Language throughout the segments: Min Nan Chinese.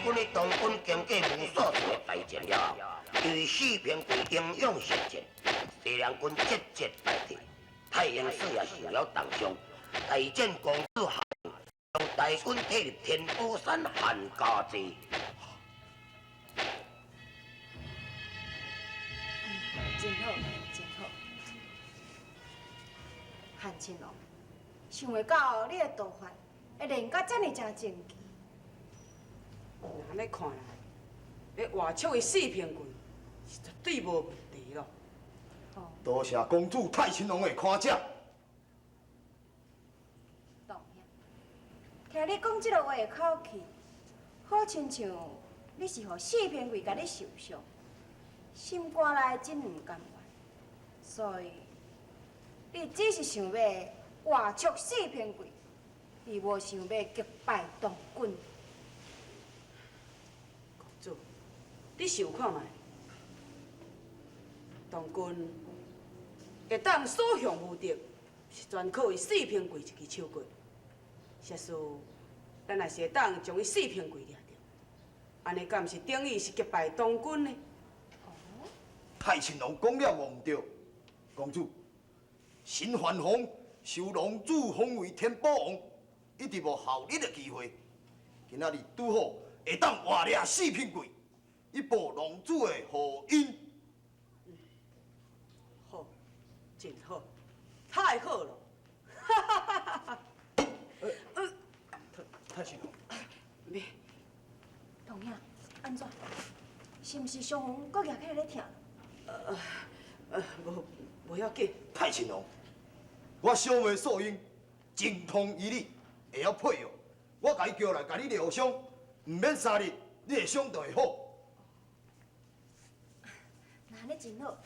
军的唐军经过无数次的大战了后，因为四平贵英勇善战，西凉军节节败退，太英寺也受了重伤。大战公主下将大军退入天宝山汉家寨。真好，真好。韩亲王，想袂到你的道法会练甲遮尔正精奇。按呢看来，欲活捉伊四平贵是绝对无问题咯。多谢公主太亲王的夸奖。当兄，听你讲这个话的口气，好亲像你是予四平贵共你受伤，心肝内真毋甘愿，所以你只是想欲活捉四平贵，你无想欲击败唐军。公主，你想看覓？唐军会当所向无敌，是全靠伊四平贵一支手骨。设使咱若是会当将伊四平贵掠著，按呢敢毋是等于是击败唐军呢？太亲王讲了无毋对，公主，新桓王受龙主封为天宝王，一直无效力的机会。今仔日拄好会当活掠四平贵，以报龙主的厚恩。好，真好，太好了！太亲王，咩？唐兄，按怎？是毋是伤风阁举起来咧疼？无，无要紧。太亲王，我小妹素英精通医理，会晓配药，我共伊叫来共你疗伤，毋免3日，你的伤就会好。若按呢真好，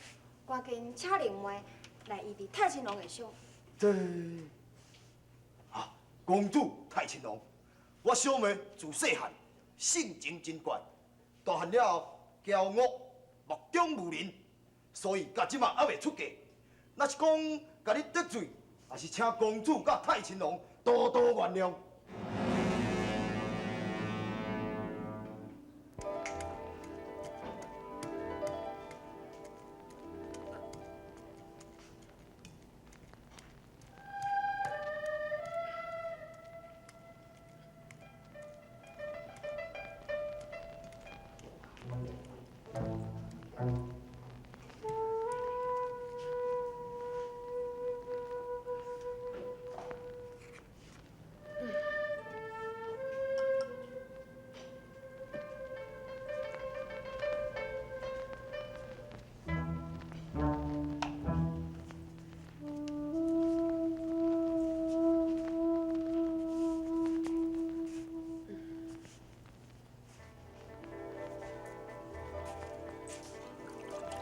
赶紧请灵媒来医治太亲王的伤。这啊，公主太亲王，我小妹自细汉性情真怪，大汉了后骄傲，目中无人，所以到这马犹未出嫁。若是讲共你得罪，也是请公主佮太亲王多多原谅。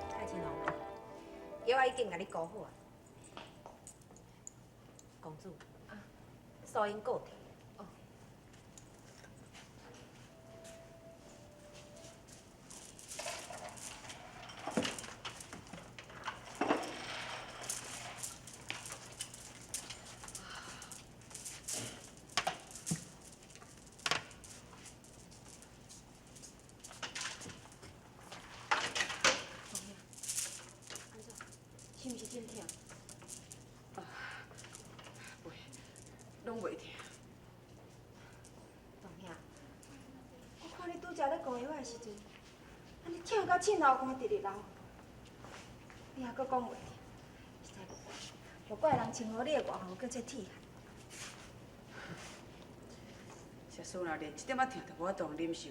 太亲王，药仔已经共你熬好啊。公主，啊，素英顾提。哦。按怎？是毋是真疼？袂，拢袂疼。唐兄，我看你拄才咧熬药的时阵，按呢疼甲凊流汗直直流，你犹阁讲袂疼，实在无怪，无怪人称呼你的外号叫做铁汉。设使若连这点仔疼都无法度忍受，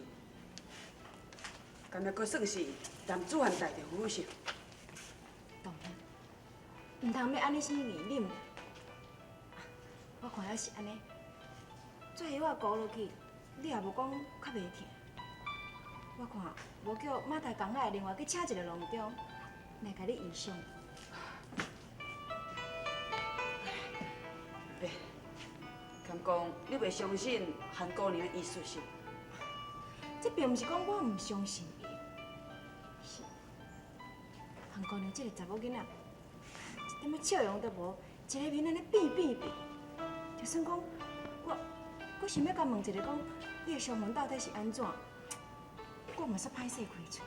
敢犹阁算是男子汉代的好势？唐兄，毋通欲按呢生硬忍。我看抑是按呢，这药仔熬落去，你也无讲较袂疼。我看无叫马大公仔另外去请一个郎中来共你医伤。袂，敢讲你袂相信韩姑娘的医术是？这并毋是讲我毋相信伊，是韩姑娘这个查某囡仔，一点仔笑容都无，一个面按呢变变变。就算讲我，我想欲共问一下，讲你的伤痕到底是按怎？我嘛煞歹勢開喙。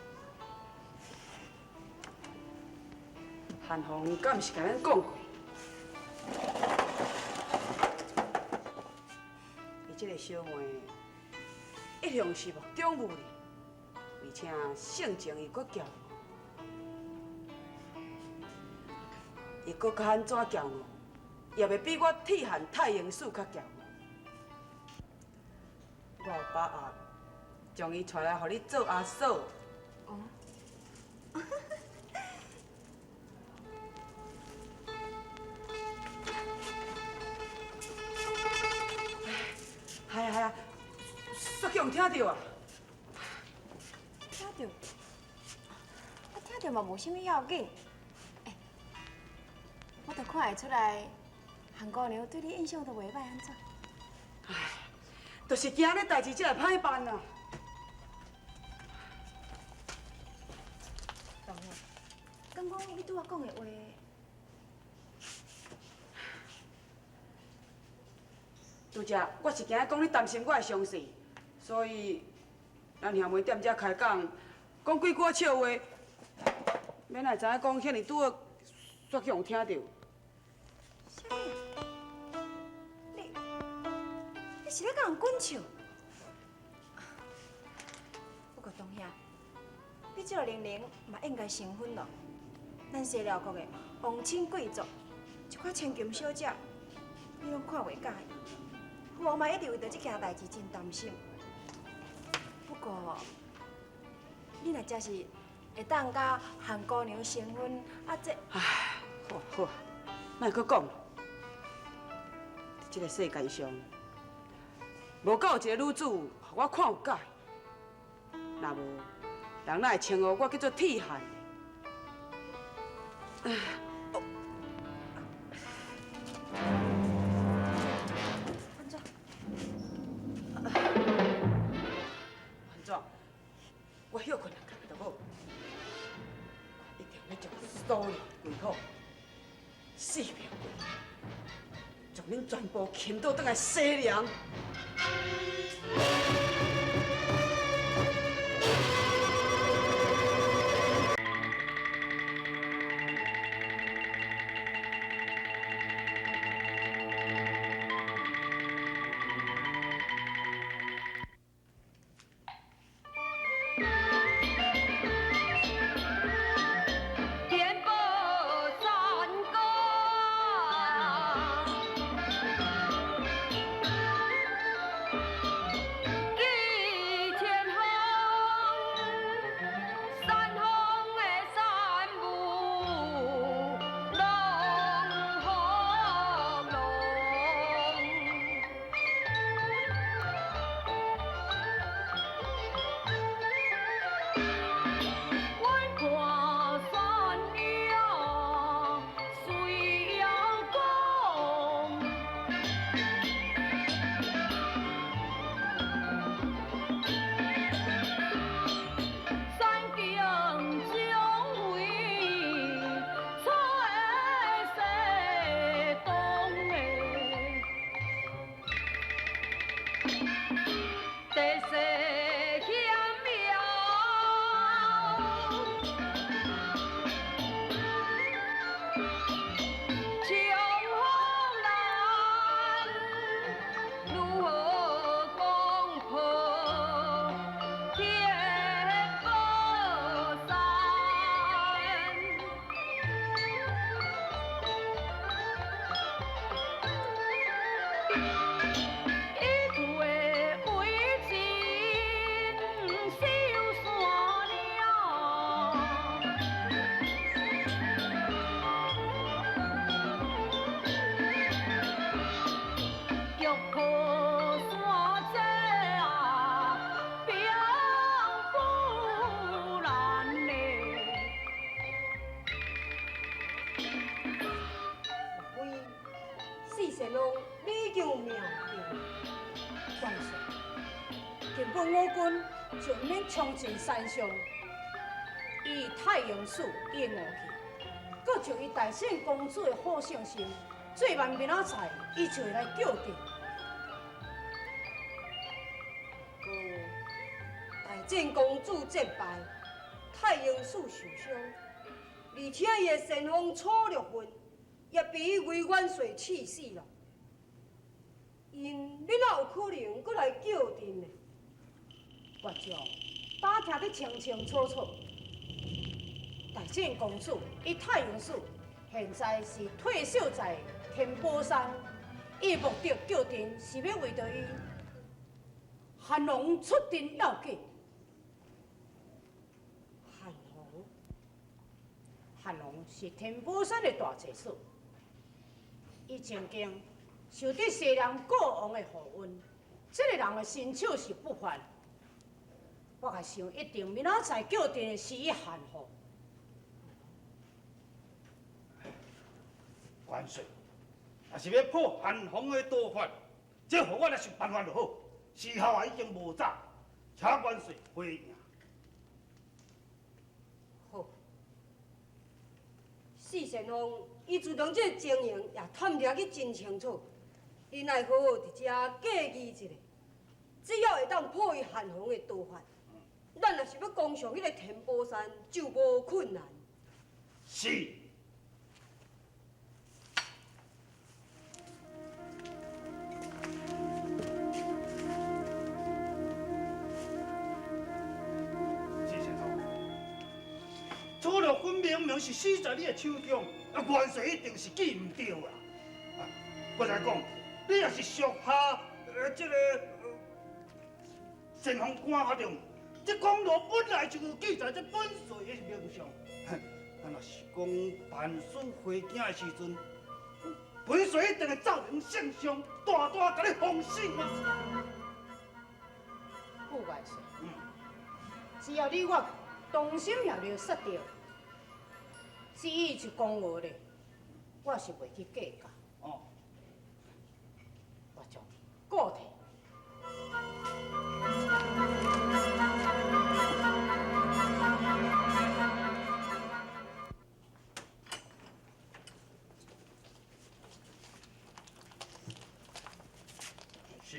韓紅敢毋是共咱講過？伊這个小妹一向是目中無人，而且性情又閣驕傲，伊閣較按怎驕傲，也袂比我鐵漢太英使較驕傲。我有把握將伊帶來，予你做阿嫂。哦。係啊係啊，煞去予聽著啊！聽著，啊聽著嘛無啥物要緊。欸，我都看會出來，韓姑娘對你印象都袂歹，按怎？唉，就是驚這代誌才會歹辦啊！董兄，敢講你拄仔講的話？拄才我是驚講你擔心我會傷勢，所以咱兄妹踮遮開講，講幾句笑話，免來知影講遐爾拄好，煞去予聽著。啥物？你是咧共人滾笑？不過董兄，你這個年齡嘛應該成婚咯。咱西寮國的王親貴族，一寡千金小姐，你攏看袂佮意。父王嘛一直為著這件代誌真擔心。不過，你若真是會當佮韓姑娘成婚，啊這……唉，好啊好啊，莫閣講。這个世界上，無夠有一个女子，予我看有佮意。若無，人哪會稱呼我叫做鐵漢？唉。安怎？安怎？我歇睏一觉就好。我一定欲將鎖鏈歸好，四平歸，將恁全部擒倒轉來西涼。天寶山崗，幾千峰，山峰的山霧攏風籠。阮看山野水又廣，山景將為彩色東的，地勢險要。長風難，如何攻破天寶山？伊厝的位置秀山岭。玉破山这啊，并不難嘞。莫非四神龍已經有命定？萬歲！根本我軍就毋免衝進山上，以太陽使伊的武器，閣就伊大聖公主的好勝心，最慢明仔載伊就會來叫陣。閣大戰战公主战败，太英使受伤，而且伊的先锋楚略分也被伊魏元帅刺死了。𪜶你哪有可能阁来叫阵呢？我将打听得清清楚楚。大战公主与太阳使现在是退守在天宝山，伊目的叫阵是欲为著伊韩王出阵要紧。韩王，韩王是天宝山的大祭司，伊曾经受得西凉国王的护恩，这个人的身手是不凡。我较想一定明仔载叫阵的是伊韩王。元帅，若是欲破韩王的刀法，这予我来想办法就好。时候也已经无早，请元帅回应。好，四先锋，伊自从这个情形也探掠去真清楚，𪜶爱好好伫遮计议一下，只要会当破伊韩王的刀法，咱若是欲攻上彼个天宝山，就无困难。是。楚乐芬明明是死在你的手中，啊，元帅一定是记毋著啦。啊，我来讲，你若是属下，这个先锋官发中，这功劳本来就有记在这本帅的名上。啊，若是讲办事回京的时阵，本帅一定会奏明圣上，大大共你封赏啊。副元帅，只要你我同心协力杀掉，至于这功劳咧，我是袂去计较。哦，我将告退。是。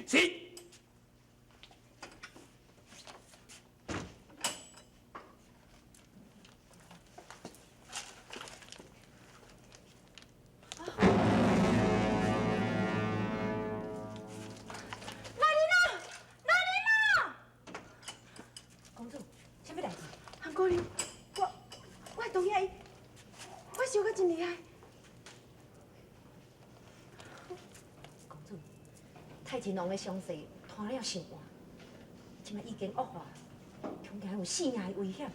太秦王的伤势拖了上晚，这摆已经恶化，恐惊有性命的危险。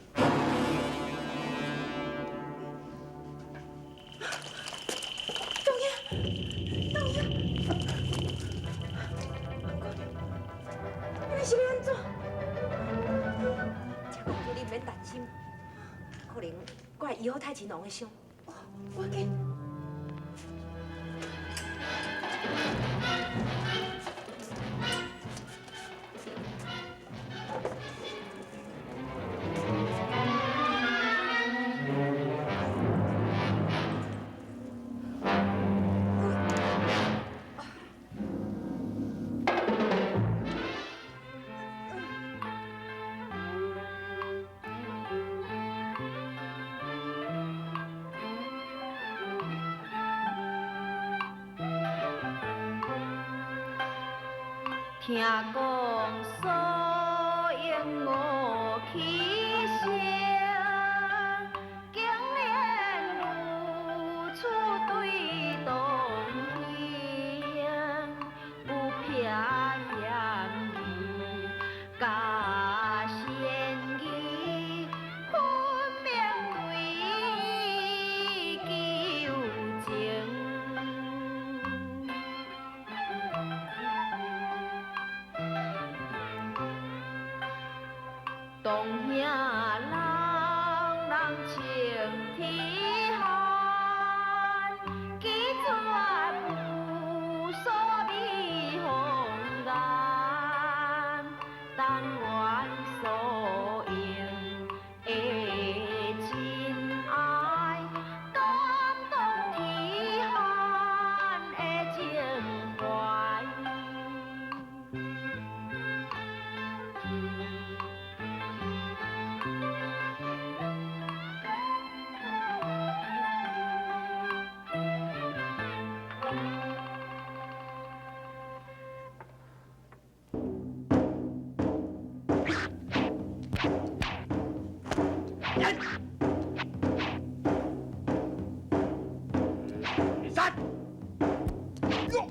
东兄，东兄，姑娘，你是欲按怎？请公主你毋免担心，可能我会医好太秦王的伤。我紧。听讲所应无起声，竟然如此对当兄，有撇嫌疑，加善意，分明为求情。当兄人人称铁汉，拒绝无所美红颜，但愿所应的真爱，感动铁汉的情怀。三，六。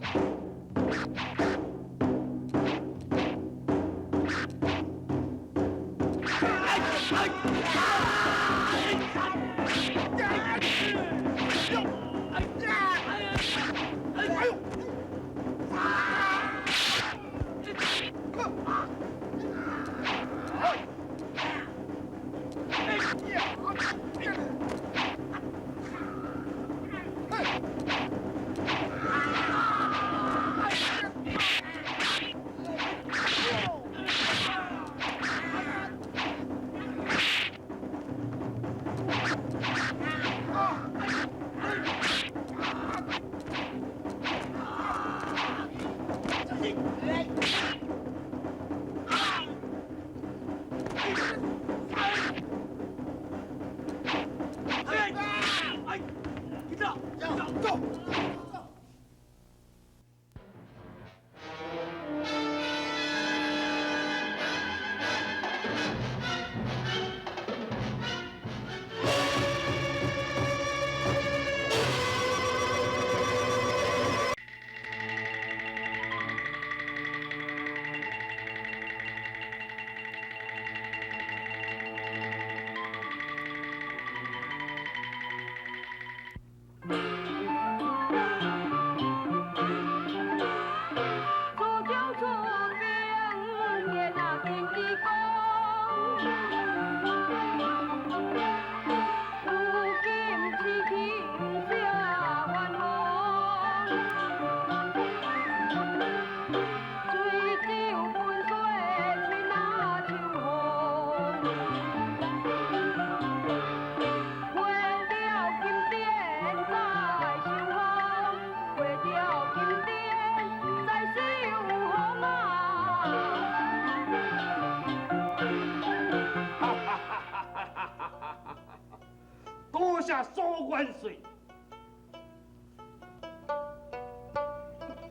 多谢苏元帅。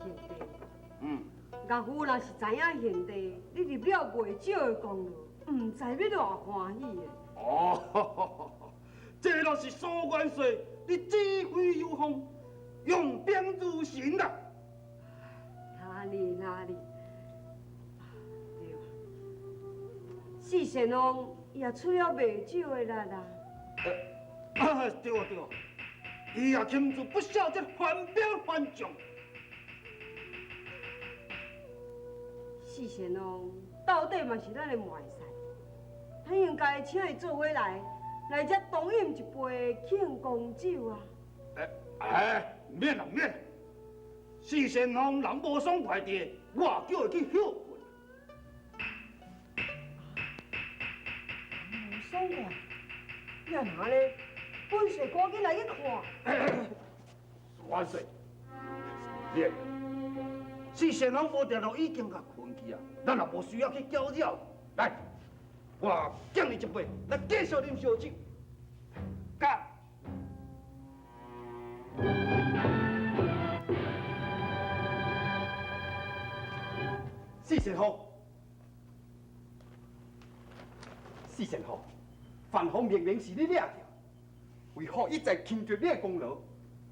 兄弟，岳父若是知影兄弟你入了袂少的功劳，毋知欲偌欢喜的。哦，这若是苏元帅，你指挥有方，用兵如神啦。哪里哪里，对，四贤王也出了袂少的力啦。啊，对啊对啊，伊也亲自不少这番兵番将。四贤王到底嘛是咱的外甥，咱应该请伊做伙来，来遮同饮一杯庆功酒啊！哎，免啦免啦，四贤王人无爽快伫，我叫伊去歇困。无爽快，你若按呢？本帅赶紧来去看。元帅，免。四贤王无定路已经共困去啊，咱也无需要去搅扰。来，我敬你一杯，来继续啉烧酒。干！四贤王，四贤王，范红明明是你掠著，为何一再轻敌你的功劳？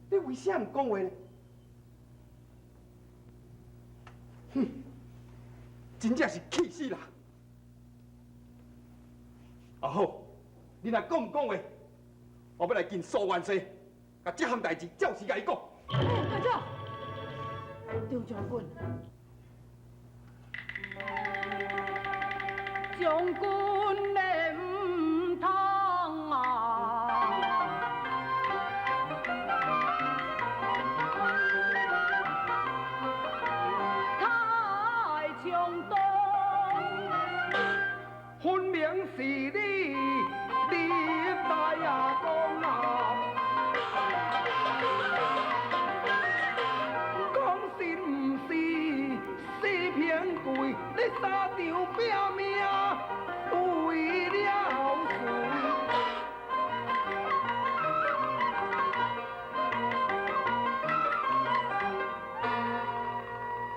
你为啥毋讲话呢？哼，真正是气死人！阿好，你若讲毋讲话，我欲来见苏元帅，共这项代志照实共伊讲。队长，张将军，将军的毋通啊！太冲动，分明是你立大功啊！讲是毋是四平贵，你三场拼命对了谁？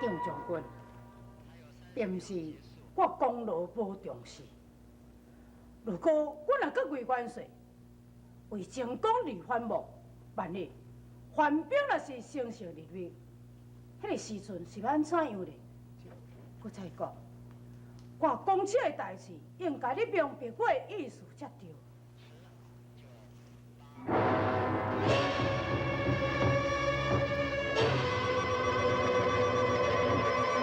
张将军，并毋是我功劳无重视，如果阮若閣魏元帥為成功而反目，萬一反兵若是乘勢入域，彼个時陣是欲按怎樣咧？閣再講，我講這个代誌，應該你明白我的意思才對。